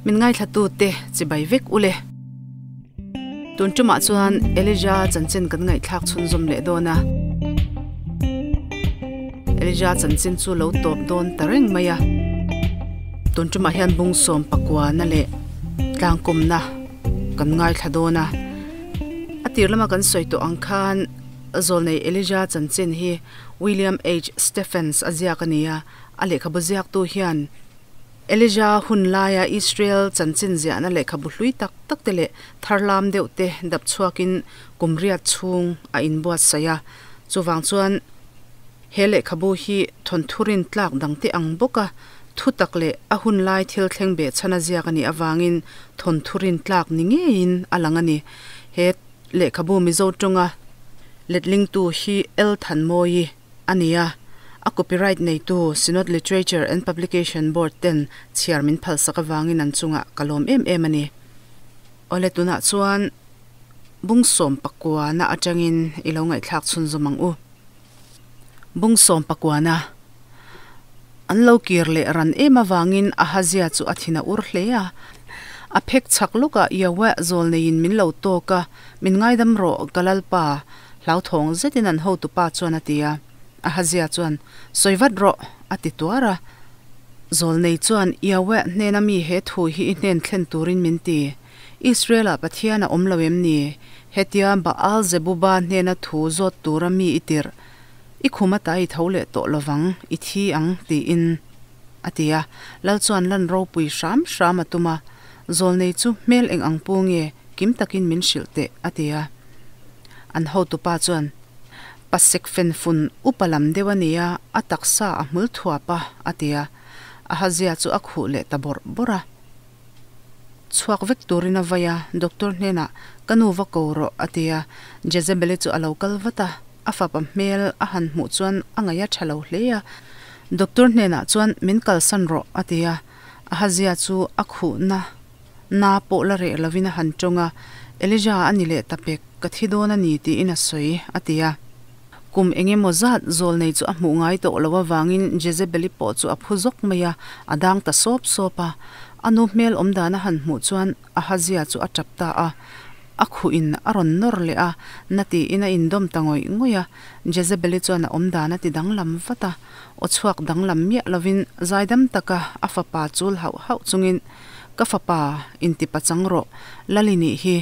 Min ngaithlatute chibai vek ule. Tun tumah chuan Elijah chanchin kan ngaihthlak chhunzawm leh dawn a. Elijah chanchin chu lo tawp dawn ta reng mai a. Tun tumah hian bungsawm pakuana leh tlangkawmna kan ngaithla dawn a. A tir lama kan sawi tawh ang khan Zawlnei Elijah chanchin hi William H. Stephens a ziak a ni a. A lehkhabu ziaktu hian Elijah hun laia Israel chanchin ziahna lehkhabu hlui tak tak te leh tharlam deuh te dap chhuakin kum riat chhung a inbuatsaih a. Chuvang chuan he lehkhabu hi thawnthu rintlak dangte ang bawka thutak leh a hun lai thil thleng behchhan a ziak a nih avangin thawnthu rintlak ni ngeiin a lang a ni. He lehkhabu Mizo tawnga letlingtu hi L Thanmawii a ni a, a copyright neitu Synod Literature and Publication Board ten chhiar min phalsak avangin an chungah ka lawm em em a ni. Awle tunah chuan Bungsawm pakuana atangin i lo ngaihthlak chhunzawm ang u. Bungsawm pakuana an lo kir leh ran em avangin Ahazia chu a thin a ur hle a. A phek chhak lawkah Yahweh zawl neiin min lo tawk a, min ngaidam rawh ka Lalpa, Hlauthawng zetin an hotupa chuan a ti a. Ahazia chuan, Sawi vat rawh! a ti tuar a. Zawlnei chuan, Yahweh hnena mi he thu hi i hnen thlen turin min ti. Israel-ah Pathian a awm lo em ni? Hetia Baal-zebuba hnena thu zawt tura mi i tirh, i khum ata i tho leh tawh lovang, i thi ang, tiin a ti a. Lal chuan lan ropui hram hram a tum a. Zawlnei chu hmel eng ang pu nge kim takin min hrilh teh, a ti a. An hotupa chuan, Pasek fenfun upa lam deuh a nia, a taksa a hmul thuap a, a ti a. Ahazia chu a khuh leh ta bawrh bawrh a. Chhuak vek turin a vai a, doctor hnenah, Ka nu va ko rawh, a ti a. Jezebeli chu a lo kal vat a, a fapa hmel a han hmuh chuan a ngaih a tha lo hle a. Doctor hnenah chuan, Min kalsan rawh, a ti a. Ahazia chu a khuhna. Na pawh la reh lovin a han tawng a, Elijah a ni leh ta pek, ka thi dawn a ni tiin a sawi, a ti a. Kum eng emaw zat zawlnei chu a hmuh ngai tawh loh avangin Jezebeli pawh chu a phu zawk mai a, a dang ta sawp sawp a. A nu hmel awm dan a han hmuh chuan Ahazia chu a tap ta a. A khuh in a rawn nawr leh a, na tiin a indawm ta ngawih ngawih a. Jezebeli chuan a awm dan a ti danglam vat a, aw chhuak danglam miah lovin zaidam taka a fapa chul hauh hauh chungin, Ka fapa, inti pachang rawh, Lali nih hi.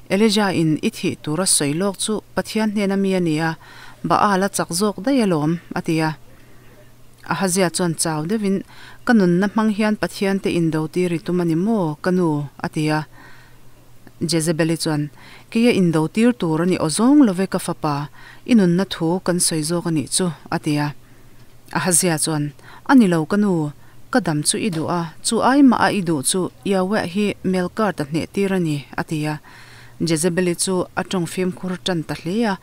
Elijah in i thih tur a sawi lawk chu Pathian hnena mi a ni a, Baal a chak zawk daih alawm, a ti a. Ahazia chuan chau deuhin, Ka nunna hmang hian Pathian te indo tir i tum a ni maw, ka nu? a ti a. Jezebeli chuan, Keia indo tir tur a ni awzawng lo ve ka fapa, i nunna thu kan sawi zawk a nih chu, a ti a. Ahazia chuan, A ni lo ka nu, ka dam chu i duh a, chu ai mah a i duh chu Yahweh hi Melkart a hneh tir a ni, a ti a. Jezebeli chu a tawng fimkhur tan ta hle a,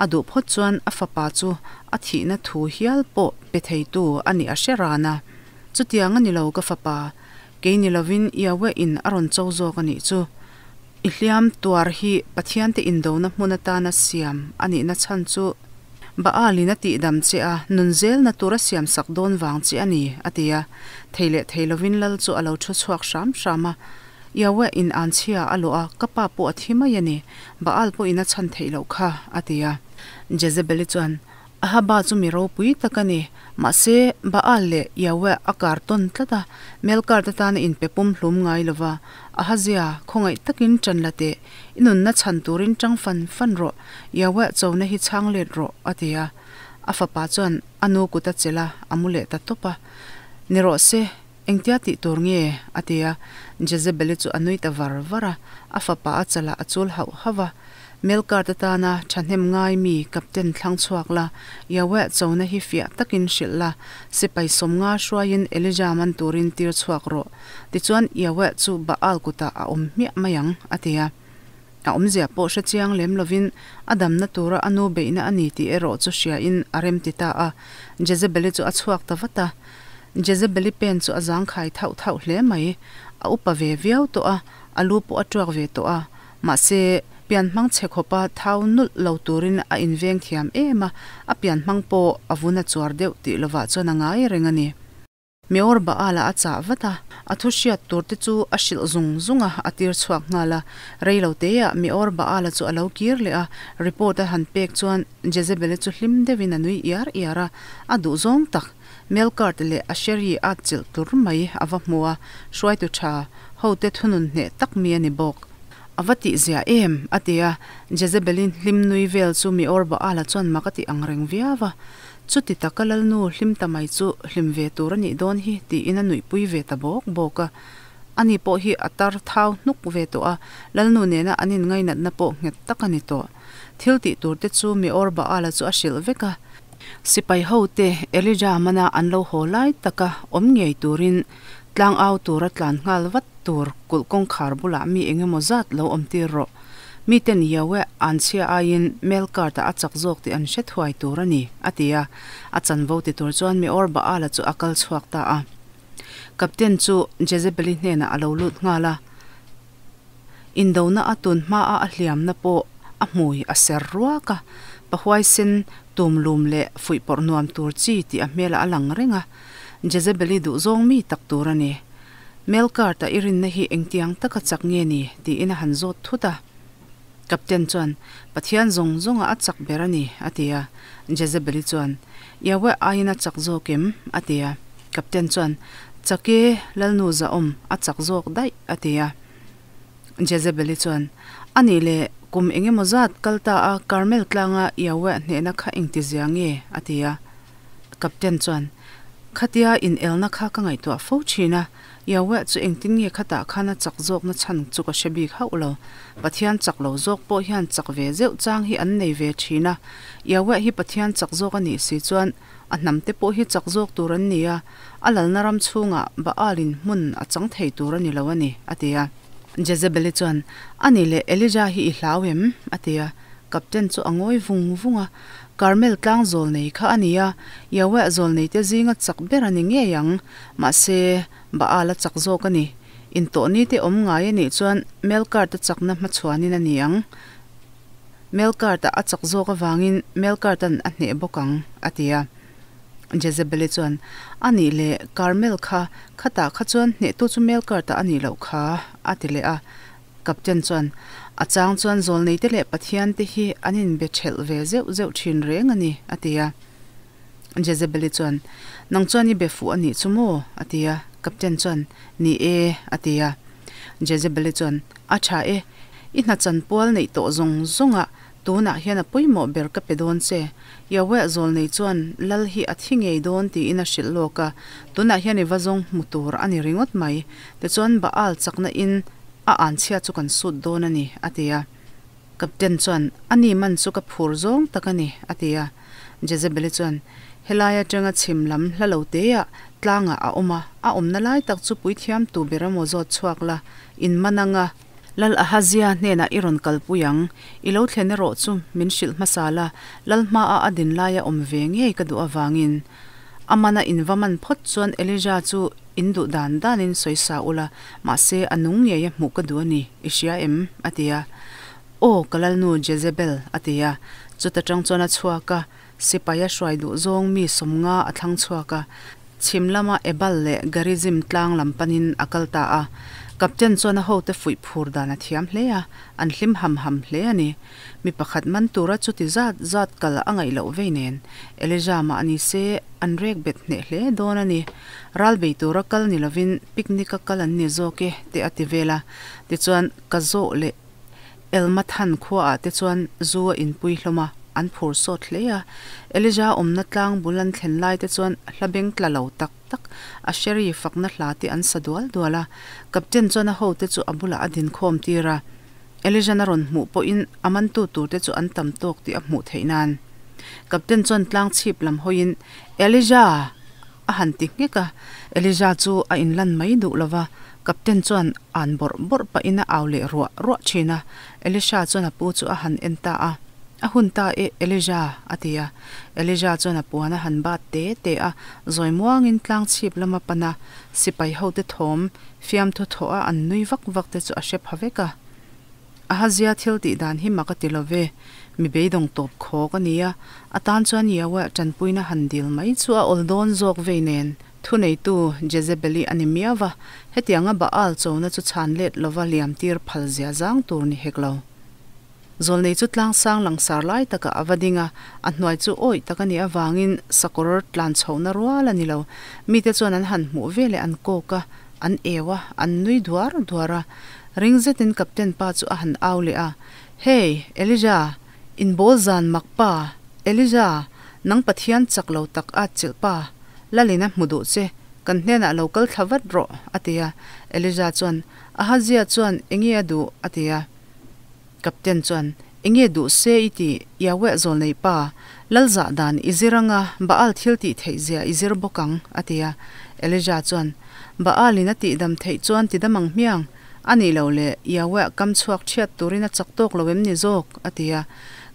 a duh phawt chuan a fapa chu a thihna thu hial pawh pe theitu a nih a hre ran a. Chutiang a ni lo ka fapa, kei ni lovin Yahweh in a rawn cho zawk a nih chu. I hliam tuar hi Pathiante indona hmun atana siam a nihna chhan chu Baal-in a tihdam che a, nun zelna tur a siamsak dawn vang che a ni, a ti a. Thei leh thei lovin Lal chu a lo thu chhuak hram hram a. Yahweh in anchhia a lawh a, ka pa pawh a thi mai a ni. Baal pawhin a chhan theih loh kha, a ti a. Jezebeli chuan, Ahaba chu mi ropui tak a ni. Mahse, Baal leh Yahweh a kar tawn tlat a, Melkart atana inpe pum hlum ngai lo va. Ahazia, khawngaih takin ṭan la teh, i nunna chhan turin ṭang fan fan rawh, Yahweh chona hi chhang let rawh, a ti a. A fapa chuan a nu kut a chelh a, a mu leh ta tawp a. Ni rawh se, engtia tih tur nge? a ti a. Jezebeli chu a nui ta var var a, a fapa a chalah a chul hauh hauh a. Melkart atana thahnem ngai mi Captain thlang chhuak la, Yahweh chona hi fiah takin hrilh la, sipai sawmnga hruaiin Elijah man turin tir chhuak rawh. Tichuan Yahweh chu Baal kutah a awm hmiah mai ang, a ti a. A awmzia pawh hre chiang lem lovin a damna tura a nu beihna a ni tih erawh chu hriain a remti ta a. Jezebeli chu a chhuak ta vat a. Jezebeli pen chu a zangkhai thauh thauh hle mai. A upa ve viau tawh a, a lu pawh a tuak ve tawh a. Mahse, pian hmang chhe khawpa thau nulh lo turin a inveng thiam em a, a pian hmang pawh a vun a chuar deuh tih lovah chuan a ngai reng a ni. Meor Baal-a a chah vat a, A thu hriat tur te chu a hrilh zung zung a, a tir chhuak nghal a. Rei lo teah Meor Baala chu a lo kir leh a, report a han pek chuan Jezebel-i chu hlim deuhin a nui iar iar a, a duhzawng tak Melkart leh Asheri at chilh tur mai a va hmu a, hruaitu tha hote thunun hneh tak mi a ni bawk. A va tihzia em? a ti a, Jezebel-i hlim nui vel chu Meor Baala chuan mak a ti ang reng viau a. Chuti taka Lalnu hlim ta mai chu hlim ve tur a nih dawn hi tiin a nuihpui ve ta bawk bawk a. Ani pawh hi a tar thau hnuk ve tawh a, Lalnu nena an inngainatna pawh nghet tak a ni tawh. Thil tih tur te chu Meor Baala chu a hrilh vek a. Sipai hote Elija mana an lo haw lai taka awm ngei turin tlang au tura tlan nghal vat tur kulh kawngkhar bulah mi engemaw zat lo awm tir rawh. Miten Yahweh an chhia aiin Melkart-ah a chak zawk tih an hre thuai tur a ni, a ti a. A chanvo ti tur chuan Meor Baala chu a kal chhuak ta a. Captain chu Jezebeli hnenah a lo lut nghal a. Indona a tun hmaa a hliamna pawh a hmui a ser ruak a, pahuaisen tum lum leh fuihpawrh nuam tur chi tih a hmelah a lang reng a. Jezebeli duhzawng mi tak tur a ni. Melkart-a i rinna hi engtiang taka chak nge ni? tiin a han zawt thut a. Captain chuan, Pathian zawng zawnga a chak ber a ni, a ti a. Jezebeli chuan, Yahweh aiin a chak zawk em? a ti a. Captain chuan, Chak e, Lalnu zahawm, a chak zawk daih, a ti a. Jezebeli chuan, A nih le, kum eng emaw zat kal ta a Karmel tlanga Yahweh hnehna kha engtizia nge? a ti a. Captain chuan, Khatia inelna kha ka ngaihtuah fo thin a, Yahweh chu engtin nge khatah khan a chak zawkna chhan chu ka hre bik hauh lo. Pathian chak lo zawk pawh hian chak ve zeuh chang hi an nei ve thin a. Yahweh hi Pathian chak zawk a nih si chuan a hnamte pawh hi chak zawk tur an ni a, a lalna ram chhungah Baal-in hmun a chang thei tur a ni lo a ni, a ti a. Jezebel-i chuan, A nih leh Elijah hi i hlau em? a ti a. Captain chu a ngawi vung vung a, Carmel tlang zawlnei kha a ni a, Yahweh zawlneite zinga chak ber a ni ngei ang. Mahse, Baal a chak zawk a ni. Intawhni te awm ngai a nih chuan Melkart-a chakna hmachhuanin a ni ang. Melkart-a a chak zawk avangin Melkart-a'n a hneh bawk ang, a ti a. Jezebel-i chuan, A nih leh, Carmel kha, khatah kha chuan hnehtu chu Melkart-a a nih loh kha, a ti leh a. Captain chuan, A chang chuan zawlneite leh Pathiante hi an inbe thelh ve zeuh zeuh thin reng a ni, a ti a. Jezebeli chuan, Nang chuan i be fuh a nih chu maw? a ti a. Captain chuan, Ni e, a ti a. Jezebeli chuan, A tha e, i hna chanpual neih tawh zawng zawngah tunah hian a pawimawh ber ka pe dawn che. Yahweh zawlnei chuan lal hi a thi ngei dawn tiin a hrilh lawk a, tunah hian i va zawng hmu tur a ni ringawt mai. Tichuan Baal chakna in A anchhia chu kan sut dawn a ni, a ti a. Captain chuan, A ni man chu ka phur zawng tak a ni, a ti a. Jezebeli chuan, Helai atanga chhim lam hla lo teah tlangah a awm a, a awmna lai tak chu puithiam tu ber emaw zawt chhuak la, in man ang a. Lal Ahazia hnenah i rawn kalpui ang, i lo thlen erawh chu min hrilh hmasa la, Lal hmaah a din laia awm ve ngei ka duh avangin. A mana in va man phawt chuan Elijah chu In duh dan danin sawi sa ula, mahse a nung ngei a hmuh ka duh a ni, i hria em? a ti a. Aw, ka lalnu Jezebel, a ti a. Chuta tang chuan a chhuak a, sipai a hruai duh zawng mi sawmnga a thlang chhuak a. Chhim lama Ebal leh Garizim tlang lam panin a kal ta a. Captain chuan a hote fuih phur dan a thiam hle a, an hlim ham ham hle a ni. Mi pakhat man tura chuti zat zat kal a ngaih loh vei nen, Elijah mah ni se an rek bet hneh hle dawn a ni. Ral bei tura kal ni lovin picnic a kal an ni zawk e te a ti vel a. Tichuan ka zawh leh Elmathan khuaah te chuan zu a inpui hlawm a, an phur sawt hle a. Elijah awmna tlang bul an thlen lai te chuan hla beng tla lo tak tak a Sherry fakna hla te an sa dual dual a. Captain chuan a hote chu a bulah a dinkhawm tir a. Elijah-na rawn hmuh pawhin a mantu turte chu an tam tawk tih a hmuh theih nan. Captain chuan tlang chhip lam hawiin, Elijah! a han ti nghek a. Elijah chu a inlan mai duh lo va, Captain chuan an bawrh bawrh pahin a au leh ruah ruah thin a. Elisha chuan a pu chu a han en ta a, A hun ta e, Elijah! a ti a. Elijah chuan a puan a han bat te te a, zawi muangin tlang chhip lam a pan a, sipai hote thawm Fiamthu thawh a an nui vak vak te chu a hre pha vek a. Ahazia thil tih dan hi mak a ti lo ve, mi beidawng tawp khawk a ni a, a tan chuan Yahweh tanpuina han dil mai chu a awl dawn zawk vei nen Thuneitu Jezebeli a ni miau va, hetianga Baal chona chu chhan let lova liam tir phal zia zang tur ni hek lo. Zawlnei chu tlangsang langsar lai takah a va ding a, a hnuai chu awih tak a nih avangin sakawr tlan chhohna rual a ni lo. Mite chuan an han hmuh veleh an kawk a, an eu a, an nui duar duar a. Ring zetin Captain pa chu a han au leh a, Hey, Elijah! Inbawl zan mak pa! Elijah! Nang Pathian chak lo tak at chilh pa! Lalin a hmu duh che, kan hnenah lo kal thla vat rawh, a ti a. Elijah chuan, Ahazia chuan enge a duh? a ti a. Captain chuan, Enge duh se i ti, Yahweh zawlnei pa, lal zah dan i zir anga Baal thil tih theih zia i zir bawk ang, a ti a. Elijah chuan, Baal in a tihdam theih chuan ti dam ang hmiang, a nih loh leh Yahweh kam chhuak chhiat turin a chak tawk lo em ni zawk? a ti a.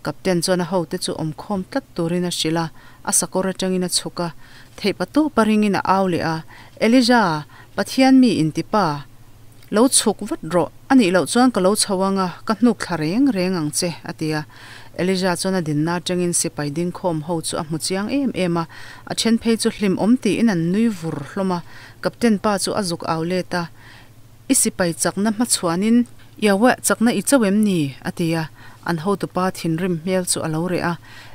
Captain chuan a hote chu awmkhawm tlat turin a hrilh a, a sakawr atangin a chhuk a, theihpa tawpa ringin a au leh a, Elijah, Pathian mi inti pa, Lo chhuk vat rawh, a nih loh chuan ka lo chho ang a, ka hnuk thla reng reng ang che, a ti a. Elijah chuan a dinna atangin sipai dingkhawm ho chu a hmu chiang em em a, a then phei chu hlim awm tiin an nui vur hlawm a. Captain pa chu a zuk au let a, I sipai chakna hmachhuanin Yahweh chakna i cho em ni? a ti a. An hotupa thinrim hmel chu a lo reh a,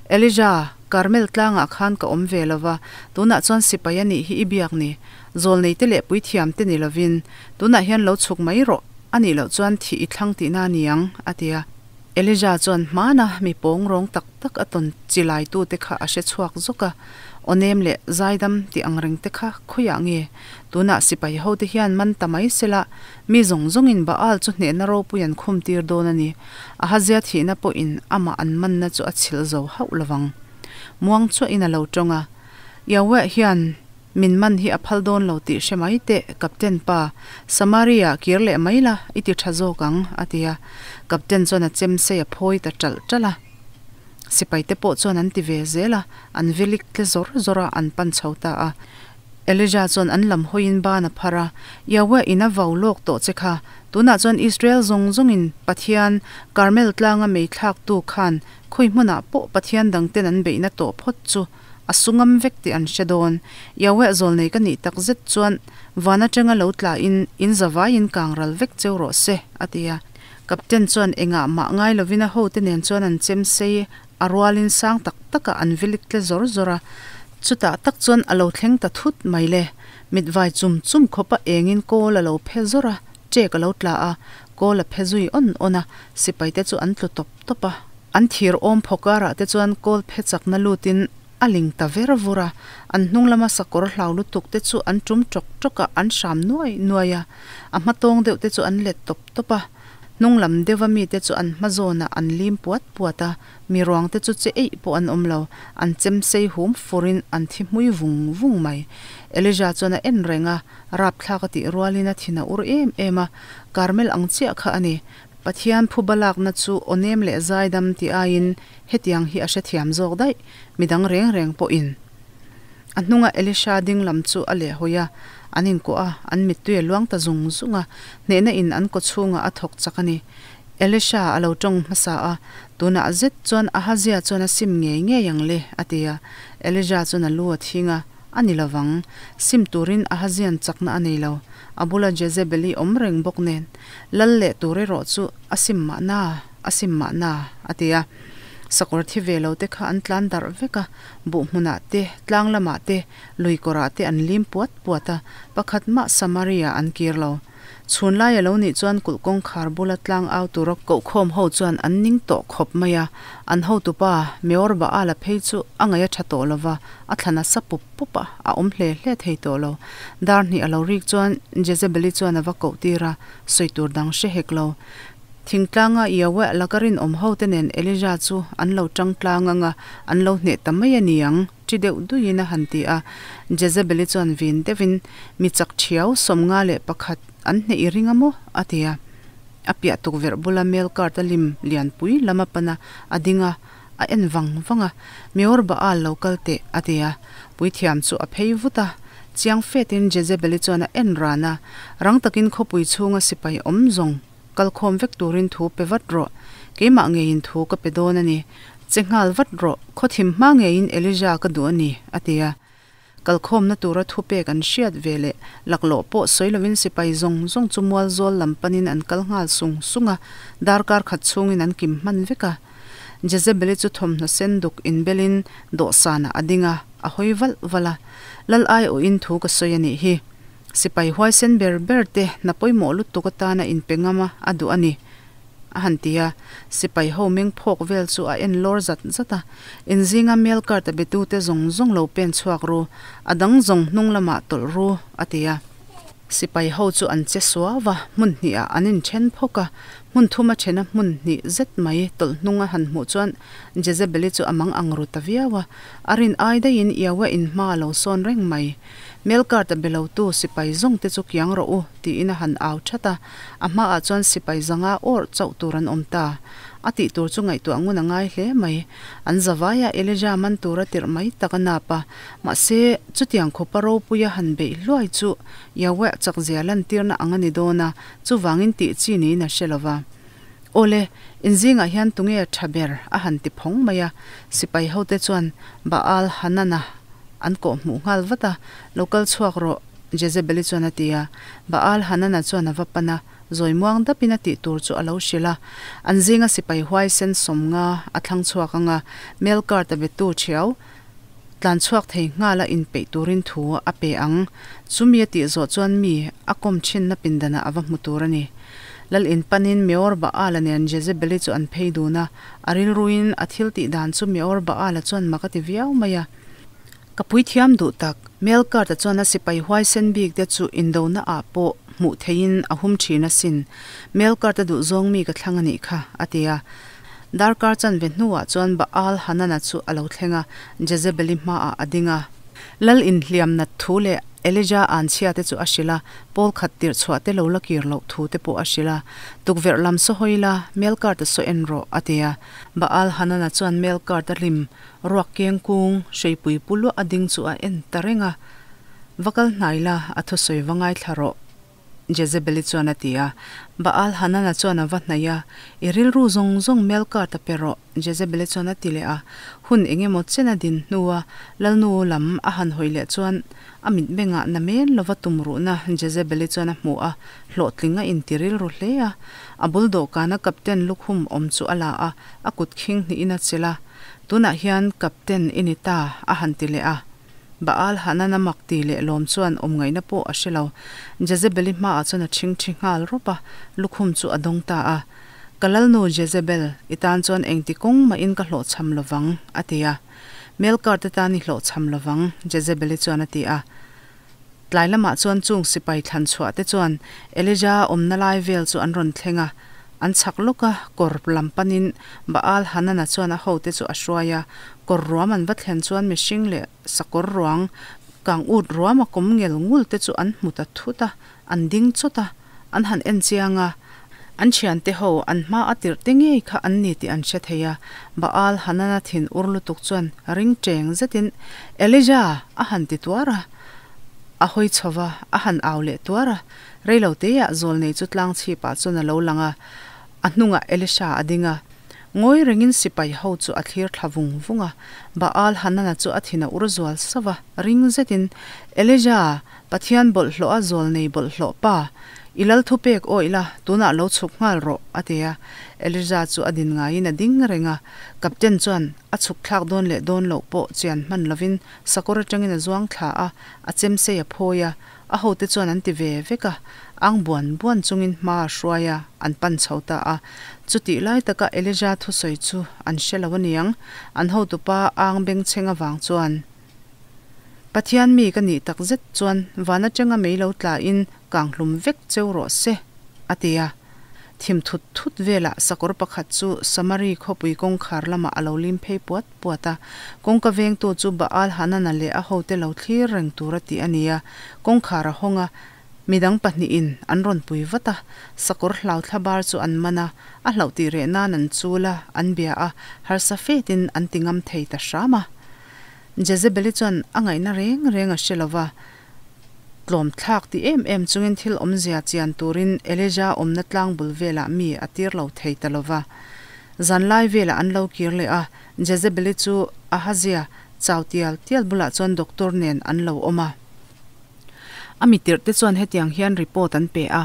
Elijah, Karmel tlangah khan ka awm ve lo va, tunah chuan sipai a nih hi i biak ni. Zawlneite leh puithiamte ni lovin, tunah hian lo chhuk mai rawh, a nih loh chuan thih i thlang tihna a ni ang, a ti a. Elijah chuan hmana mi pawng rawng tak tak a tawn chi laitute kha a hre chhuak zawk a, Aw nem leh zaidam tih ang reng te kha khawiah nge? Tunah sipai hote hian man ta mai sela, mi zawng zawngin Baal chu hnehna ropui an khum tir dawn a ni. Ahazia thihna pawhin amah an manna chu a chhilh zo hauh lovang. Muang chuahin a lo tawng a, Yahweh hian Min man hi a phal dawn lo tih hre mai teh, Captain pa. Samaria kir leh mai la, i ti tha zawk ang, a ti a. Captain chuan a chem sei a phawi ta ṭalh ṭalh a. Sipai te pawh chuan an ti ve zel a, an velik tle zawr zawr a, an pan chho ta a. Elijah chuan an lam hawiin ban a phar a, Yahweh in a vau lawk tawh che kha, tunah chuan Israel zawng zawngin Pathian, Karmel tlanga mei thlaktu khan khawi hmunah pawh Pathian dangten an beihna tawh phawt chu A su ngam vek tih an hre dawn. Yahweh zawlnei ka nih tak zet chuan van atanga lo tla in, in zavai in kang ral vek cheu rawh se, a ti a. Captain chuan engah mah ngai lovin a hote nen chuan an chem sei a rualin sang tak takah an vilik tle zawr zawr a. Chutah tak chuan a lo thleng ta thut mai le. Mitvai chum chum khawpa engin kawl a lo phe zawr a, ṭek a lo tla a, kawl a phe zui awn awn a, sipaite chu an tlu tawp tawp a. An thir awm phaw karah te chuan kawl phe chakna lutin a ling ta ver vur a, an hnung lama sakawr hlau lutuk te chu an tum tawk tawk a, an hram nuai nuai a, a hma tawng deuh te chu an let tawp tawp a, hnung lam deuha mite chu an hma zawnah an lim puat puat a, mi ruang te chu che eih pawh an awm lo, an chem sei hum furin an thi hmui vung vung mai. Elijah chuan a en reng a, rapthlak a tih rualin a thin a ur em em a, Karmel ang chiah kha a ni, Pathian phuba lakna chu aw nem leh zaidam tih aiin hetiang hi a hrethiam zawk daih, midang reng reng pawhin. A hnunga Elisha ding lam chu a lehhawi a, an inkuah a, an mittui a luang ta zung zung a, hnehna in an kaw chhungah a thawk chak a ni. Elisha a lo tawng hmasa a, tunah zet chuan Ahazia chuan a sim ngei ngei ang le, a ti a. Elijah chuan a lu a thing a, A ni lovang, sim turin Ahazian chakna a nei lo. A bula Jezebeli awm reng bawk nen, lal leh tur erawh chu a sim mahna, a sim mahna, a ti a. Sakawr thi ve lo te kha an tlan darh vek a, buh hmunah te, tlang lamah te, lui kawrah te an lim puat puat a, pakhat mah Samaria an kir lo. Chhun lai a lo nih chuan kulh kawngkhar bula tlang au tura kohkhawm ho chuan an ning tawh khawp mai a, an hotupa Meor Baal-a phei chu a ngaih a tha tawh lo va, a thlan a sa pup pup a, a awm hle hle thei tawh lo. Dar hnih a lo rik chuan Jezebeli chuan a va koh tir a, sawi tur dang hre hek lo. Thingtlanga Yahweh laka rinawm hote nen Elijah chu an lo tang tlang ang a, an lo hneh ta mai a ni ang, ṭi deuh duiin a han ti a. Jezebeli chuan vin deuhin, Mi chak ṭhiau 51 an hneh i ring a maw? a ti a. A piah tukverh bula mail card a lim lianpui lam a pan a, a ding a. A en vang vang a, Meor Baal lo kal teh, a ti a. Puithiam chu a phei vut a. Chiang fetin Jezebeli chuan a en ran a, Rang takin khawpui chhunga sipai awm zawng kalkhawm vek turin thu pe vat rawh. Keimah ngeiin thu ka pe dawn a ni. Che nghal vat rawh, khawthim hma ngeiin Elijah ka duh a ni, a ti a. Kalkhawmna tura thupek an hriat ve leh laklawh pawh sawi lovin sipai zawng zawng chu mual zawl lam panin an kal nghal sung sung a, darkar khat chhungin an kim hman vek a. Jezebeli chu thawmhnaw sen duk inbelin dawhsanah a ding a, a hawi valh valh a. Lal aiawhin thu ka sawi a nih hi. Sipai huaisen ber ber te hna pawimawh lutuk atana inpe ngam a a duh a ni, a han ti a. Sipai ho meng phawk vel chu a en lawr zat zat a. Inzinga mail card a betute zawng zawng lo pen chhuak ru, a dang zawng hnung lamah tawlh ru, a ti a. Sipai ho chu an che suau va, hmun hnihah an inthen phawk a. Hmun thuma thena hmun hnih zet mai tawlh hnung a han hmuh chuan Jezebeli chu a mang ang ru ta viau a. A rin ai daihin Yahweh in hma a lo sawn reng mai. Melkart a be lotu sipai zawng te chu kiang rawh u, tiin a han au that a. A hmaah chuan sipai zanga awrh chauh tur an awm ta. A tih tur chu ngaihtuah ngun a ngai hle mai. An zavaiah Elijah man tura tirh mai tak a nap a. Mahse, chutiang khawpa ropuia han beih hluai chu Yahweh chakzia lantirna ang a ni dawn a, chuvangin tih chi niin a hre lo va. Awle, inzingah hian tunge tha ber a han ti phawng mai a, sipai hote chuan Baal Hanana an kawh hmuh nghal vat a, Lo kal chhuak rawh, Jezebeli chuan a ti a. Baal Hanana chuan a va pan a, zawi muang dapin a tih tur chu a lo hrilh a. An zinga sipai huaisen sawmnga a thlang chhuak ang a, Melkart a betu thiau tlan chhuak thei nghal a inpeih turin thu a pe ang. Chumi a tih zawh chuan mi a kawm thinna pindanah a va hmu tur a ni. Lal in panin Meor Baal-a nen Jezebeli chu an phei dun a, a rilruin a thil tih dan chu Meor Baal-a chuan mak a ti viau mai a. Ka puithiam duh tak, Melkart-a chuan a sipai huaisen bik te chu indona ah pawh hmuh theihin a hum thin asin. Melkart-a duhzawng mi ka thlang a nih kha, a ti a. Darkar chanve hnuah chuan Baal Hanana chu a lo thleng a, Jezebeli hmaah a ding a. Lal inhliam nat thu leh Elija anchhia te chu a hrilh a, Paul khat tirh chhuah te lo la kir loh thu te pawh a hrilh a. Tukverh lam saw hawi la, mail card a saw en rawh, a ti a. Baal Hanana chuan mail card a lim ruak keng kung hreipui pu luah a ding chu a en ta reng a. Va kal hnai la, a thusawi va ngaithla rawh. Jezebeli chuan a ti a. Baal Hanana chuan a va hnaih a, I rilru zawng zawng Melkart a pe rawh, Jezebeli chuan a ti leh a. Hun eng emaw chen a din hnua Lalnu lam a han hawi leh chuan a mitmengah na men lova tumruhna Jezebeli chuan a hmu a, hlawhtling a inti rilru hle a. A bul dawhkana Captain lukhum awm chu a la a, a kut khing hnihin a chelh a. Tunah hian Captain i ni ta, a han ti leh a. Baal Hanana mak ti leh lawm chuan awm ngaihna pawh a hre lo. Jezebeli hmaah chuan a ṭhingṭhi nghal rawp a, lukhum chu a dawng ta a. Ka lalnu Jezebel, i tan chuan engti kawng mahin ka hlawhchham lo vang, a ti a. Melkar te tan i hlawhchham lo vang, Jezebeli chuan a ti a. Tlai lamah chuan chung sipai thlan chhuah te chuan Elija awmna lai vel chu an rawn thleng a. An chhak lawk a, kawr lam panin Baal Hanana chuan a hote chu a hruai a. Kawr ruam an va thlen chuan mihring leh sakawr ruang kang ut ruam a kawm ngel ngul te chu an hmu ta thut a, an ding chawt a, an han en chiang a. An thiante ho an hma a tirh te ngei kha an ni tih an hre thei a. Baal Hanana thin ur lutuk chuan ring cheng zetin, Elijah! a han ti tuar a. A hawi chho va, a han au leh tuar a. Reilo teah zawlnei chu tlang chhipah chuan a lo lang a, a hnungah Elisha a ding a. Ngawi rengin sipai ho chu a thlir thla vung vung a. Baal Hanana chu a thin a ur zual sauh a, ring zetin, Elijah, Pathian bawlhhlawh a zawlnei bawlhhlawh pa, i lal thupek awih la, tunah lo chhuk nghal rawh, a ti a. Elijah chu a din ngaiin a ding reng a. Captain chuan a chhuk thlak dawn leh dawn loh pawh chian hman lovin sakawr atangin a zuang thla a, a chemsei a phawi a. A hote chuan an ti ve vek a, ang buan buan chungin hma a hruai a, an pan chho ta a. Chutih lai taka Elijah thusawi chu an hre lo aniang, an hotupa ang bengchheng avang chuan, Pathian mi ka nih tak zet chuan van atanga mei lo tlain kang hlum vek cheu rawh se, a ti a. Thim thut thut velah sakawr pakhat chu Samari khawpui kawngkhar lamah a lo lim phei puat puat a. Kawngka vengtu chu Baal Hanana leh a hote lo thlir reng tura tih a ni a. Kawngkhar a hawng a, midang pahnihin an rawn pui vat a. Sakawr hlau thla bar chu an man a, a hlauh tih reh nan an chul a, an bia a, harsa fetin an ti ngam thei ta hram a. Jezebeli chuan a ngaihna reng reng a hre lo va. Tlawm thlak ti em em chungin thil awmzia chian turin Elijah awmna tlang bul velah mi a tir lo thei ta lo va. Zanlai velah an lo kir leh a, Jezebeli chu Ahazia Chau tial tial bulah chuan doctor nen an lo awm a. A mi tirh te chuan hetiang hian report an pe a,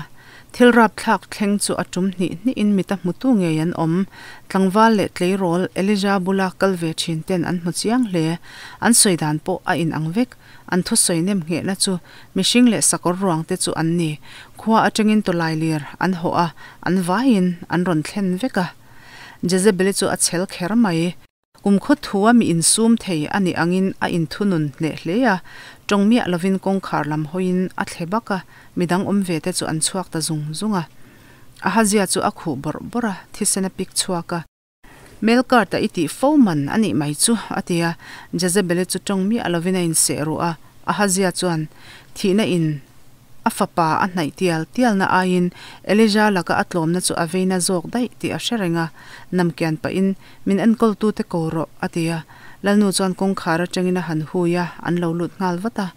Thil rapthlak thleng chu a tum hnih hnihin mita hmutu ngei an awm. Tlangval leh tleirawl Elijah bula kal ve thin ten an hmu chiang hle. An sawi dan pawh a inang vek. An thusawi nem nghehna chu mihring leh sakawr ruang te chu an ni. Khua atangin tawlailir an hawh a, an vaiin an rawn thlen vek a. Jezebeli chu a chhel kher mai. Kum khaw thua mi insum thei a nih angin a inthunun hneh hle a, tawng miah lovin kawngkhar lam hawiin a thle bak a, midang awm ve te chu an chhuak ta zung zung a. Ahazia chu a khuh bawrh bawrh a, thisen a pik chhuak a. Melkart-a i tih fo man a nih mai chu, a ti a. Jezebel-i chu tawng miah lovin a inseh ruh a, Ahazia chuan thihna in a fapa a hnaih tial tialna aiin Elijah laka a tlawmna chu a veina zawk daih tih a hre reng a. Namkian pahin, Min enkawltute ko rawh, a ti a. Lalnu chuan kawngkhar atangin a han hui a, an lo lut nghal vat a.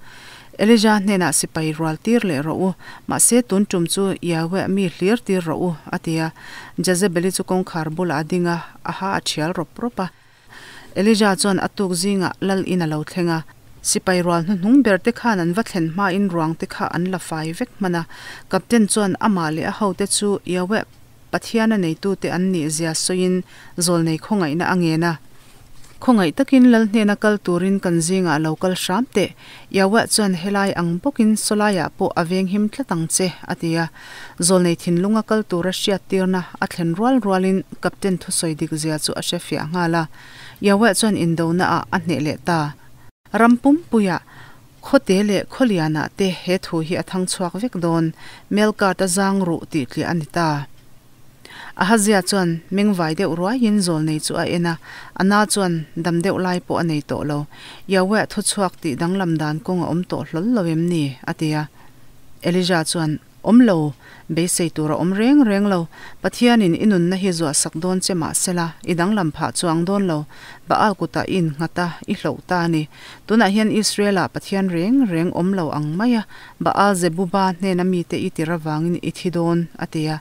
Elijah hnenah sipai rual tir leh rawh u, mahse tun tum chu Yahweh mi hlir tir rawh u, a ti a. Jezebeli chu kawngkhar bulah a ding a, a ha a thial rawp rawp a. Elijah chuan a tuk zingah lal in a lo thleng a. Sipai rual hnuhnung ber te khan an va thlen hmain ruang te kha an la fai vek hman a. Captain chuan amah leh a hote chu Yahweh Pathian a neitute an nih zia sawiin zawlnei khawngaihna a ngen a. Khawngaih takin Lal hnena kal turin kan zingah lo kal hram teh. Yahweh chuan helai ang bawkin sawlaiah pawh a venghim tlat ang che, a ti a. Zawlnei thinlunga kal tura hriattirna a thlen rual rualin Captain thusawi dik zia chu a hre fiah nghal a. Yahweh chuan indonaah a hneh leh ta. Ram pumpuiah Khawte leh Khawlianah te he thu hi a thang chhuak vek dawn, Melkart a zang ruh tih tliah a ni ta. Ahazia chuan mengvai deuh ruaiin zawlnei chu a en a, a na chuan dam deuh lai pawh a nei tawh lo. Yahweh thu chhuak tih danglam dan kawng a awm tawh hlawl lo em ni? a ti a. Elijah chuan. Awm lo, beisei tur a awm reng reng lo. Pathianin i nunna hi zuah sak dawn che mah sela, i danglam phah chuang dawn lo. Baal kutah i innghat a, i hloh ta a ni. Tunah hian Israel-ah Pathian reng reng awm lo ang mai a, Baal Zebuba hnena mite i tir avangin i thi dawn, a ti a.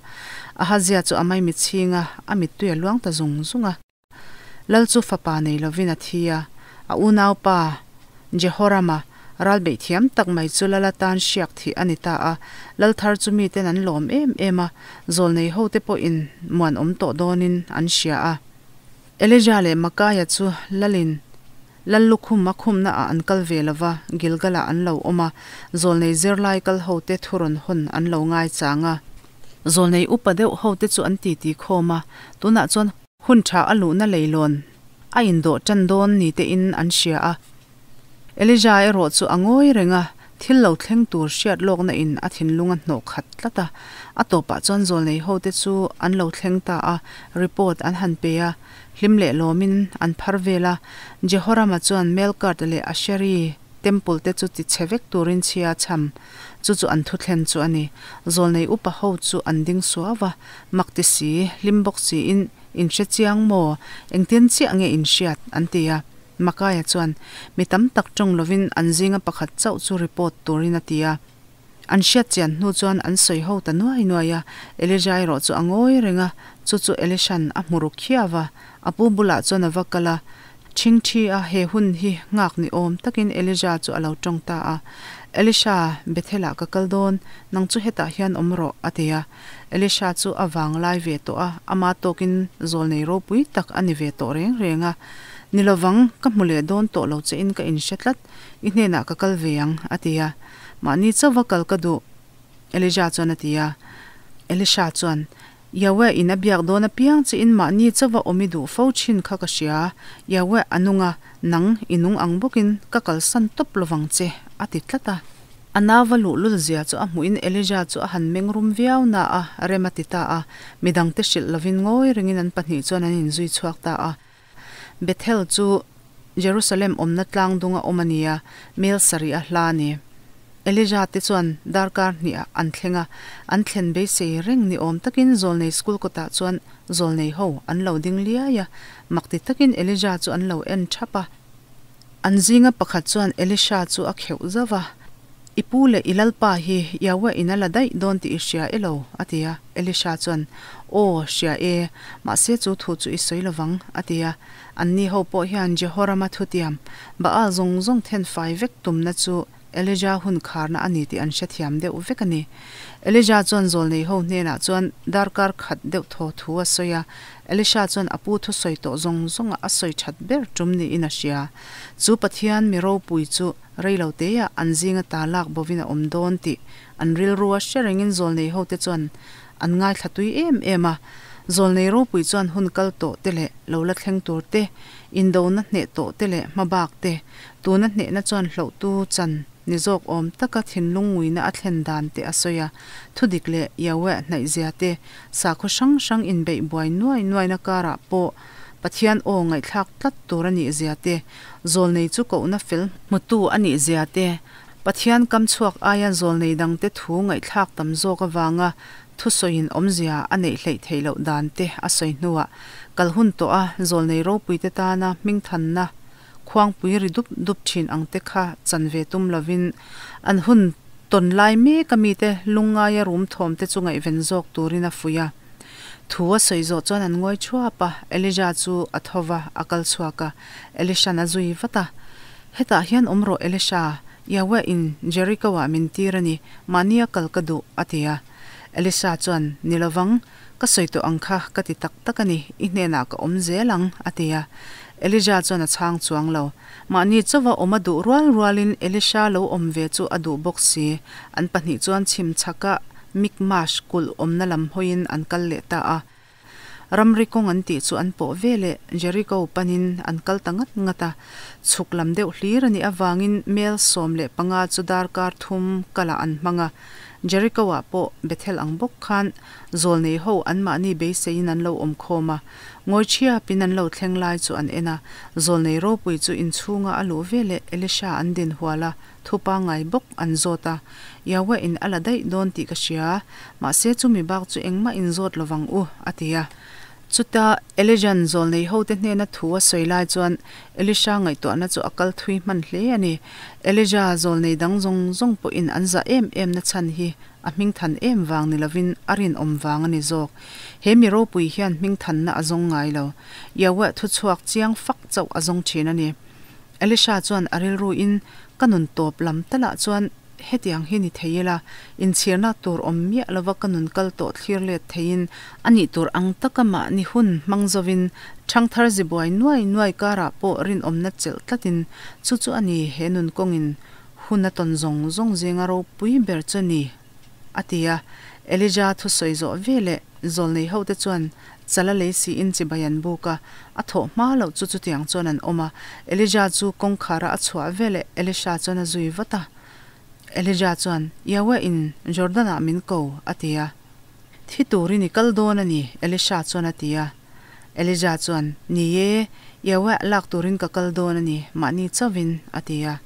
Ahazia chu a maimit chhing a, a mittui a luang ta zung zung a. Lal chu fapa nei lovin a thi a, a unaupa Jehorama ral beih thiam tak mai chu lal atan hriak thih a ni ta a. Lal thar chu miten an lawm em em a, zawlnei hote pawhin muan awm tawh dawnin an hria a. Elijah leh Makaia chu lalin lal lukhum a khumna ah an kal ve lova, Gilgal-ah an lo awm a, zawlnei zirlai kal hote thu rawn hawn an lo ngaichang a. Zawlnei upa deuh hote chu an titi khawm a, tunah chuan Hun tha a luhna leilawn a indawh tan dawn ni tein an hria a. Elijah erawh chu a ngawi reng a, thil lo thleng tur hriat lawkna in a thinlung a hnawh khat tlat a. A tawpah chuan zawlnei hote chu an lo thleng ta a, report an han pe a, hlim leh lawmin an phar vel a. Jehorama chuan Melkart leh Asheri temple te chu ti chhe vek turin chhia a cham. Chu chu an thuthlen chu a ni. Zawlnei upa ho chu an ding suau a, Mak ti si, hlim bawk siin, In hre chiang maw? Engtin chiah nge in hriat? an ti a. Makaia chuan, Mi tam tak tawng lovin an zinga pakhat chauh chu report turin a ti a. An hriat chian hnu chuan an sawi ho ta nuai nuai a, Elijah erawh chu a ngawi reng a, chu chu Elishan a hmu ru khiau a. A pu bulah chuan a va kal a, Ṭhingṭhi a he hun hi nghak ni awm takin Elijah chu a lo ṭawng ta a. Elisha, Bethel-ah ka kal dawn, nang chu hetah hian awm rawh, a ti a. Elisha chu a vang lai ve tawh a, ama tawkin zawlnei ropui tak a ni ve tawh reng reng a. Ni lovang, ka hmu leh dawn tawh lo chein ka inhre tlat, i hnenah ka kal ve ang, a ti a. Mahni chauva kal ka duh, Elijah chuan a ti a. Elisha chuan, Yahweh in a biak dawn apiang che in mahni chauva awm i duh fo thin kha ka hria. Yahweh a nung a, nang i nung ang bawkin ka kalsan tawp lovang che, a ti tlat a. A nauva luhlul zia chu a hmuhin Elijah chu a han meng rum viau na a, rem a ti ta a. Midangte hrilh lovin ngawi ringin an pahnih chuan an inzui chhuak ta a. Bethel chu Jerusalem awmna tlang dunga awm a ni a, mel sarih a hla a ni. Elijah te chuan darkar hnih ah an thleng a, an thlen beisei reng ni awm takin zawlnei school kawtah chuan zawlnei ho an lo ding liai a, mak ti takin Elijah chu an lo en thap a. An zinga pakhat chuan Elisha chu a kheuh zauh a. I pu leh i lalpa hi Yahweh in a la daih dawn tih i hria e lo? a ti a. Elisha chuan, Aw, hria e, mahse chu thu chu i sawi lovang, a ti a. Anni ho pawh hian Jehorama thutiam, Baal zawng zawng then fai vek tumna chu Elija hun kharna a ni tih an hrethiam deuh vek a ni. Elija chuan zawlnei ho hnenah chuan darkar khat deuh thaw thu a sawi a. Elisha chuan a pu thusawi tawh zawng zawnga a sawi that ber tum niin a hria. Chu Pathian mi ropui chu reilo teah an zinga ta lak bovin a awm dawn tih an rilru a hre rengin zawlnei hote chuan an ngaithla tui em em a. Zawlnei ropui chuan hun kal tawh te leh lo la thleng tur te, indona hneh tawh te leh hmabak te, Tuna hnehna chuan hlohtu chan ni zawk awm taka thinlung nguina a thlen dan te a sawi a, thudik leh Yahweh hnaihzia te, sakhaw hrang hrang inbeih buai nuai nuaina karah pawh Pathian aw ngaihthlak tlat tur a nihzia te, zawlnei chu kohna fel hmutu a nihzia te, Pathian kam chhuak aia zawlnei dangte thu ngaihthlak tam zawk avanga thusawiin awmzia a neih hleih theih loh dan te a sawi hnuah kal hun tawha zawlnei ropuite tana hmingthanna Khuangpui ri dup dup thin ang te kha chan ve tum lovin an hun tawn lai mek a mite lungngaia rum thawm te chu ngaihven zawk turin a fuih a. Thu a sawi zawh chuan an ngawi thuap a, Elijah chu a tho va, a kal chhuak a, Elishan a zui vat a. Hetah hian awm rawh Elisha, Yahweh in Jericho ah min tir a ni, mahni a kal ka duh, a ti a. Elisha chuan, Ni lovang, Ka sawi tawh ang kha ka ti tak tak a ni, i hnenah ka awm zel ang, a ti a. Elijah chuan a chhang chuang lo. Mahni chauva awm a duh rual rualin Elisha lo awm ve chu a duh bawk si. An pahnih chuan chhim chhaka Mikmash kulh awmna lam hawiin an kal leh ta a. Ramri kawng an tih chu an pawh ve leh Jericho panin an kal ta ngat ngat a. Chhuk lam deuh hlir a nih avangin mel 15 chu darkar thum kalah an hmang a. Jericho-ah pawh Bethel ang bawk khan Zawlnei ho anmahni beiseiin an lo awm khawm a, ngawi thiapin an lo thleng lai chu an en a. Zawlnei ropui chu inchhunga a luh veleh Elisha an din hual a, thu pangngai bawk an zawt a. Yahweh in a la daih dawn tih ka hria, mahse chumi bak chu engmah in zawt lovang u, a ti a. Chuta Elijan zawlnei hote hnena thu a sawi lai chuan Elisha ngaihtuahna chu a kal thui hman hle a ni. Elija zawlnei dang zawng zawng pawhin an zah em em na chhan hi A hmingthan em vang ni lovin a rinawm vang a ni zawk. He mi ropui hian hmingthanna a zawng ngai lo. Yahweh thuchhuak chiang fak chauh a zawng thin a ni. Elisha chuan a rilruin, Ka nun tawp lam talah chuan hetiang hi ni thei ila, inchhirna tur awm miah lova ka nun kal tawh thlir let theiin a nih tur ang taka mahni hun hmang zovin ṭhangthar zibuai nuai nuai karah pawh rinawmna chelh tlatin chu chu a ni he nun kawngin Hun a tawn zawng zawng zinga ropui ber chu ni, a ti a. Elija thusawi zawh veleh zawlnei hote chuan chala lei siin chibai an buk a, a thawh hma loh chu chutiang chuan an awm a. Elija chu kawngkhara a chhuah veleh Elisha chuan a zui vat a. Elija chuan, Yahweh in Jordan-ah min ko, a ti a. Thi turin i kal dawn a ni, Elisha chuan a ti a. Elija chuan, Ni e, Yahweh lak turin ka kal dawn a ni, mahni chauhin, a ti a.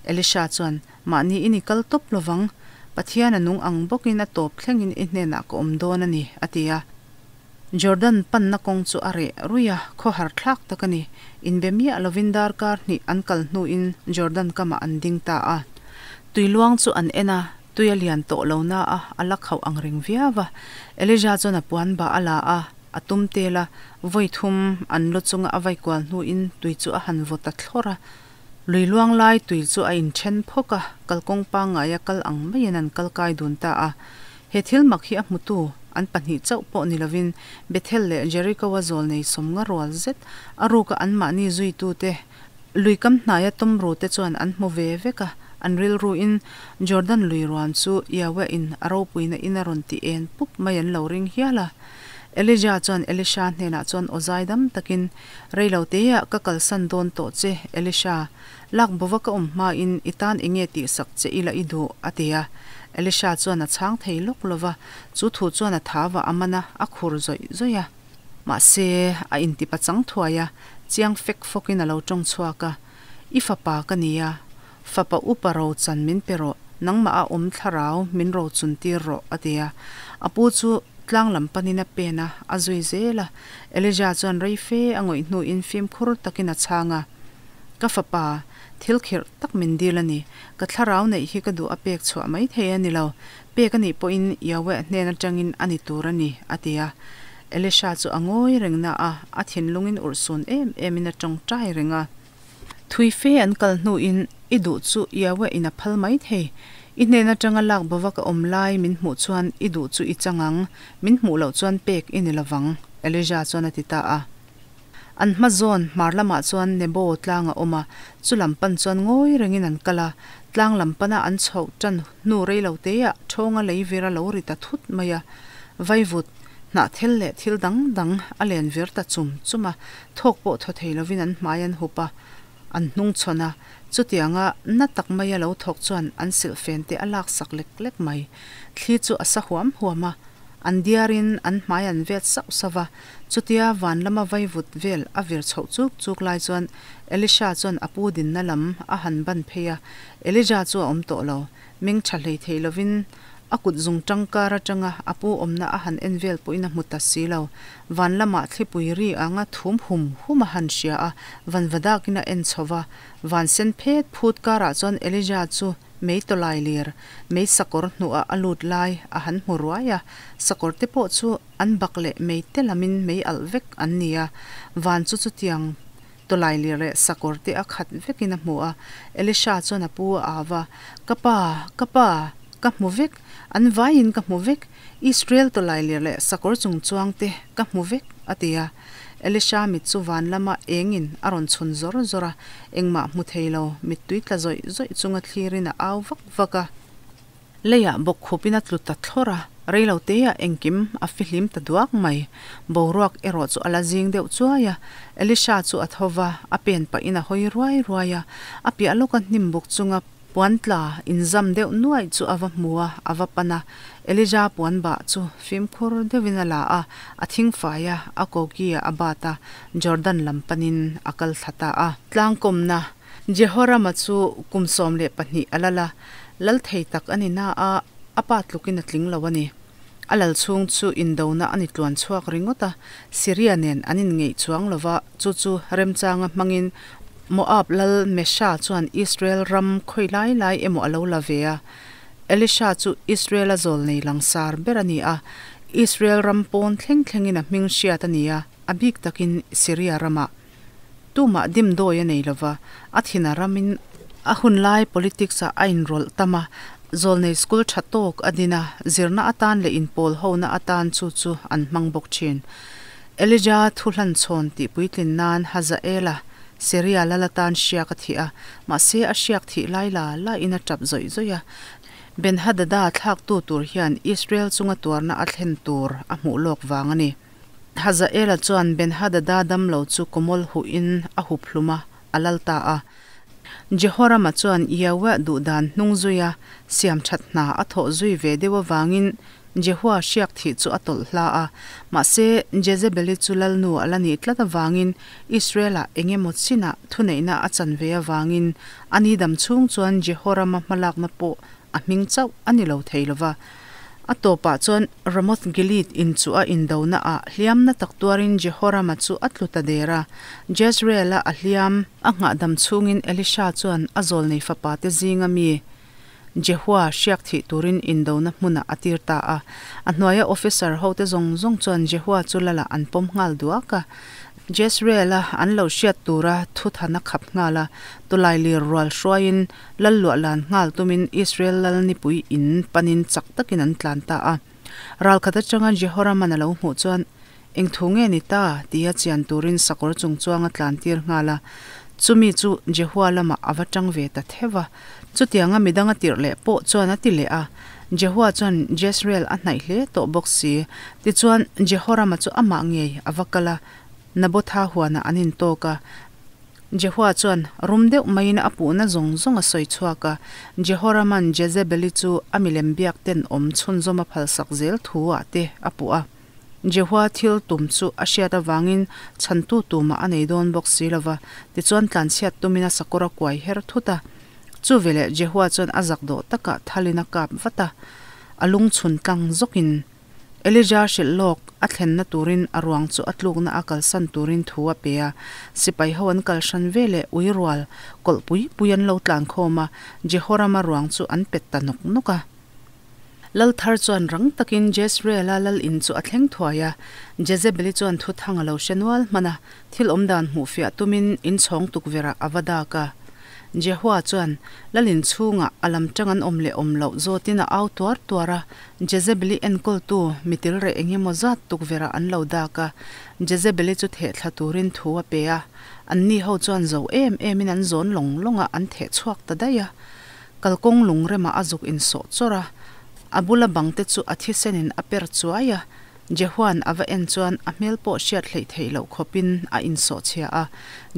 Elisha chuan, Mahni in i kal tawp lovang, Pathian a nung ang bawkin a tawp thlengin i hnenah ka awm dawn a ni, a ti a. Jordan panna kawng chu a reh ruih a, khawhar thlak tak a ni. Inbe miah lovin darkar hnih an kal hnuin Jordan kamah an ding ta a. Tuiluang chu an en a, Tui a lian tawh lo na a, a la khauh ang reng viau a. Elijah chuan a puan bah a la a, a tum tel a, vawi thum an lu chunga a vai kual hnuin tui chu a han vaw ta thlawr a. Lui luang lai tui chu a inthen phawk a, kalkawng pangngaia kal ang maiin an kal kai dun ta a. He thil mak hi a hmutu an pahnih chauh pawh ni lovin Bethel leh Jericho-a zawlnei sawmnga rual zet a ruka anmahni zuitute Lui kam hnaia tawmru te chuan an hmu ve vek a, an rilruin Jordan lui ruan chu Yahweh in a ropuina in a rawn ti en pup mai an lo ring hial a. Elijah chuan Elisha hnenah chuan aw zai dam takin, Reilo teah ka kalsan dawn tawh che, Elisha. Lak bova ka awm hmain i tan enge tihsak che ila i duh, a ti a. Elisha chuan a chhang thei lawk lova, chu thu chuan a thava a man a, a khur zawih zawih a. Mahse, a intipa chang thuai a, chiang fek fawkin a lo tawng chhuak a, I fapa ka ni a, fapa upa ro chan min pe rawh, nangmah a awm thlarau min ro chun tir rawh, a ti a. A pu chu tlang lam panin a pen a, a zui zel a. Elijah chuan rei fe a ngawih hnuin fimkhur takin a chhang a, Ka fapa, Thil khirh tak min dil a ni. Ka thlarau neih hi ka duh a pek chhuah mai thei a ni lo. Pek a nih pawhin Yahweh hnen atangin a ni tur a ni, a ti a. Elisha chu a ngawi reng na a, a thinlungin urhsun em emin a tawngtai reng a. Thui fe an kal hnuin i duh chu Yahweh in a phal mai thei. I hnen atanga lak bova ka awm lai min hmuh chuan i duh chu i chang ang, min hmuh loh chuan pek i ni lovang, Elijah chuan a ti ta a. An hma zawn hmar lamah chuan Nebo tlang a awm a, chu lam pan chuan ngawi rengin an kal a. Tlang lam pana an chhoh tan hnu rei lo teah thawnga lei vir a lo ri ta thut mai a. Vaivut, hnahthel leh thil dang dang a len vir ta chum chum a, thawk pawh thaw thei lovin an hmai an hup a, an hnung chhawn a. Chutianga na tak maia lo thawk chuan an silhfen te a laksak lek lek mai. Thli chu a sa huam huam a, an diarin an hmai an vet sauh sauh va. Chutia van lama vaivut vel a vir chhoh chuk chuk lai chuan Elisha chuan a pu dinna lam a han ban phei a, Elijah chu a awm tawh lo. Meng tha hlei thei lovin a kut zung tangkar atanga a pu awmna a han en vel pawhin a hmu ta si lo. Van lamah thlipui ri anga thum hum hum a han hria a, vanva dakin a en chho va. Van sen phet phut karah chuan Elijah chu Mei tawlai lir, mei sakawr hnuah a lut lai a han hmu ruai a, sakawr te pawh chu an bak leh mei te lamin mei alh vek an ni a, van chu chutiang tawlai lir leh sakawr te a khat vekin a hmu a. Elisha chuan a pu a au a, Ka pa, ka pa, ka hmu vek, an vaiin ka hmu vek, Israel tawlai lir leh sakawr chung chuang te ka hmu vek, a ti a. Elisha mit chu van lama engin a rawn chhun zawr zawr a, engmah hmu thei lo, mittui tla zawih zawih chunga thlirin a au vak vak a. Leiah bawk khupin a tlu ta thlawr a, reilo teah engkim a fihlim ta duak mai. Boruak erawh chu a la zing deuh chuai a, Elisha chu a tho va, a pen pahin a hawi ruai ruai a, a piah lawka hnim buk chunga Puan tla inzam deuh nuaih chu a va hmu a, a va pan a. Elijah puan bah chu fimkhur deuhin a la a, a thing fai a, a koki ah a bat a, Jordan lam panin a kal thla ta a. Tlangkawmna, Jehorama chu kum 12 a lal a, lal thei tak a ni na a, a pa tlukin a tling lo a ni. A lal chhung chu indona a ni tluan chhuak ringawt a, Syria nen an inngeih chuang lo va, chu chu remchanga hmangin Moab lal Mesha chuan Israel ram khawi lai lai emaw a lo la ve a. Elisha chu Israel-a zawlnei langsar ber a ni a, Israel ram pawn thleng thlengin a hming hriat a ni a, a bik takin Syria ramah. Tumah dimdawi a nei lo va, a thin a ramin a hunlai politics-ah a inrawlh tam a, zawlnei school tha tawk a din a, zirna atan leh inpawl hona atan chu chu an hmang bawk thin. Elija thu hlanchhawn tih puitlin nan Hazaela, Syria lal atan hriak a thih a, mahse a hriak thih lai la la in a tap zawih zawih a. Ben-Hadada thlaktu tur hian Israel chunga tuarna a thlen tur a hmuh lawk vang a ni. Hazaela chuan Ben-Hadada damlo chu kawmawl huh in a hup hlum a, a lal ta a. Jehorama chuan Yahweh duhdan hnung zuia siamthat hna a thawh zui ve deuh avangin Jehua hriak thih chu a tawlh hla a. Mahse, Jezebeli chu lalnu a la nih tlat avangin Israel-ah eng emaw chinah thuneihna a chan ve avangin a ni dam chhung chuan Jehorama hmalakna pawh a hming chauh a ni lo thei lo va. A tawpah chuan Ramoth-Gilead in chu a indona ah hliamna tak tuarin Jehorama chu a tlu ta der a. Jezreel-a a hliam a nghahdam chhungin Elisha chuan a zawlnei fapate zinga mi Jehua hriak thih turin indona hmunah a tir ta a. A hnuaia officer hote zawng zawng chuan Jehua chu lalah an pawm nghal duak a. Jezreel-a an lo hriat tura thuthan a khap nghal a, tawlailir rual hruaiin Lal luah lan nghal tumin Israel lal nipui in panin chak takin an tlan ta a. Ral khat atanga Jehoraman a lo hmuh chuan, Eng thu nge ni ta? tia chian turin sakawr chung chuang a tlan tir nghal a. Chumi chu Jehua lamah a va tang ve ta theuh a. Chutianga midang a tirh leh pawh chuan a ti leh a. Jehua chuan Jezreel a hnaih hle tawh bawk si. Tichuan, Jehorama chu amah ngei a va kal a, Nabotha huanah an intawk a. Jehua chuan rum deuh maiin a puhna zawng zawng a sawi chhuak a, Jehoraman Jezebeli chu a milem biak ten awm chhunzawm a phalsak zel thu ah te a puh a. Jehua thil tum chu a hriat avangin chhantu tumah a nei dawn bawk si lova, tichuan tlanchhiat tumin a sakawr a kuai her thut a. Chu veleh Jehua chuan a zak dawh takah thalin a kap vat a, a lung chhun tlang zawkin. Elija hrilh lawk a thlenna turin a ruang chu a tlukna a kalsan turin thu a pe a. Sipai ho an kal hran veleh ui rual kawlh pui pui an lo tlan khawm a, Jehorama ruang chu an pet ta nawk nawk a. Lal thar chuan rang takin Jezreela lal in chu a thleng thuai a. Jezebeli chuan thu thang a lo hre nual hman a, thil awmdan hmuhfiah tumin inchhawng tukverh ah a va dak a. Jehua chuan lal in chhungah a lam tang an awm leh awm loh zawtin a au tuar tuar a, Jezebeli enkawltu mitil reh eng emaw zat tukverh ah an lo dak a, Jezebeli chu theh thla turin thu a pe a, anni ho chuan zo em em in an zawn lawng lawng a an theh chhuak ta daih a, kalkawng lung remah a zuk insawh chawrh a, a bula bang te chu a thisen in a per chuai a, Jehua'n a va en chuan a hmel pawh hriat hleih theih loh khawpin a insawh chhia a.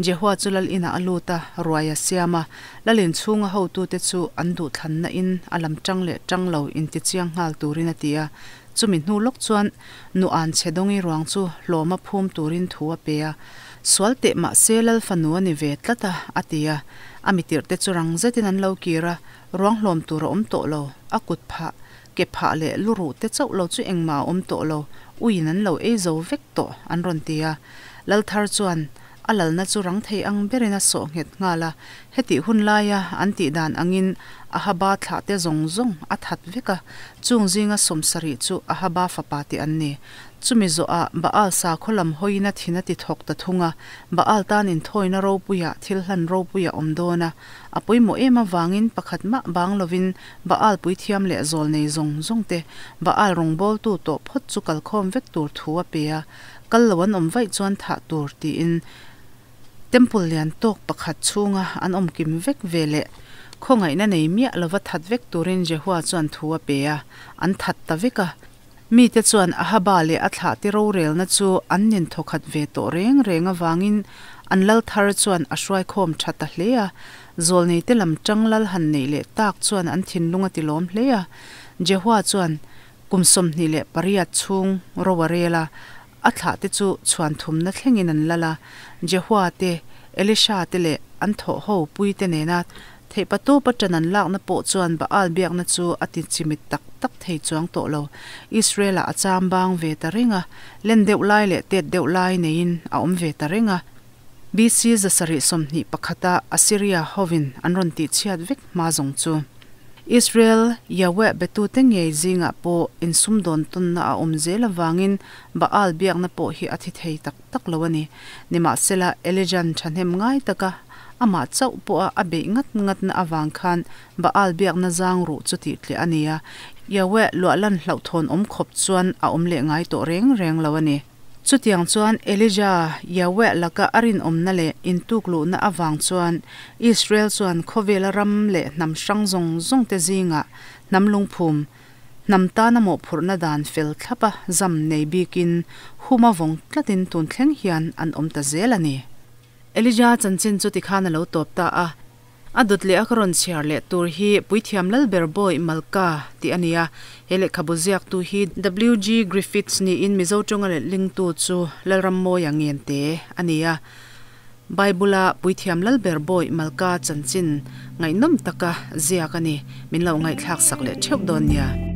Jehua chu lal inah a lut a, ruai a siam a. Lal inchhunga hotute chu an duhthlanna in a lam tang leh tang lo intichiang nghal turin a ti a. Chumi hnu lawk chuan nu an chhe dawngi ruang chu hlawma phum turin thu a pe a. Sual teh mahse lal fanu a ni ve tlat a, a ti a. A mitirhte chu rang zetin an lo kir a, ruang hlawm tur a awm tawh lo, a kut phah Ke phah leh lu ruh te chauh lo chu engmah a awm tawh lo, uiin an lo ei zo vek tawh, an rawn ti a. Lalthar chuan a lalna chu rang thei ang berin a sawh nghet nghal a, hetih hun laia an tih dan angin Ahaba thlah te zawng zawng a that vek a, chung zinga sawmsarih chu Ahaba fapa tih an ni. Chumi zawhah Baal sakhaw lam hawiin a thin a ti thawk ta thung a, Baal tan inthawina ropuiah thil hlan ropui a awm dawn a, a pawimawh em avangin pakhat mah bang lovin Baal puithiam leh zawl nei zawng zawng te Baal rawngbawltu tawh phawt chu kalkhawm vek tur thu a pe a, kal lo an awm vaih chuan thah tur tiin Temple lian tawk pakhat chhunga an awm kim vek ve leh khawngaihna nei miah lova that vek turin Jehua chuan thu a pe a, an that ta vek a. Mite chuan Ahaba leh a thlahte rorelna chu an nin thawkhat ve tawh reng reng avangin an lal thar chuan a hruaikhawm tha ta hle a. Zawlneite lam tang lal han neih leh tak chuan an thinlung a tilawm hle a. Jehua chuan kum 28 chhung ro a rel a, a thlahte chu chhuan thumna thlengin an lal a. Jehua te, Elisha te leh an thawhho puite nena Theihpatawp a ṭan an lakna pawh chuan Baal biakna chu a ti chimit tak tak thei chuang tawh lo. Israel-ah a cham bang ve ta reng a, len deuh lai leh tet deuh lai neiin a awm ve ta reng a. BC 721-a Assyria hovin an rawn tihchhiat vek hma zawng chu. Israel Yahweh betute ngei zingah pawh insumdawn tawnna a awm zel avangin Baal biakna pawh hi a thi thei tak tak lo a ni. Nimahsela, Elijan thahnem ngai taka amah chauh pawha a beih ngat ngatna avang khan Baal biakna zang ruh chu tih tleh a ni a, Yahweh luahlan hlauhthawn awm khawp chuan a awm leh ngai tawh reng reng lo a ni. Chutiang chuan Elija, Yahweh laka a rinawmna leh intukluhna avang chuan Israel chuan khawvela ram leh hnam hrang zawng zawngte zingah hnam lungphum Hnam tana mawhphurhna dan fel thlapa zam nei bikin huma vawng tlatin tun thleng hian an awm ta zel a ni. Elija chanchin chu tikhan a lo tawp ta a, a dawt leh a ka rawn chhiar leh tur hi Puithiam Lalber Bawi Malka tih a ni a, he lehkhabu ziaktu hi WG Griffiths niin Mizo tawnga lehlingtu chu Lalrammawia Ngente a ni a. Bible-a Puithiam Lalber Bawi Malka chanchin ngaihnawm taka ziak a ni. Min lo ngaihthlak sak leh theuh dawn nia.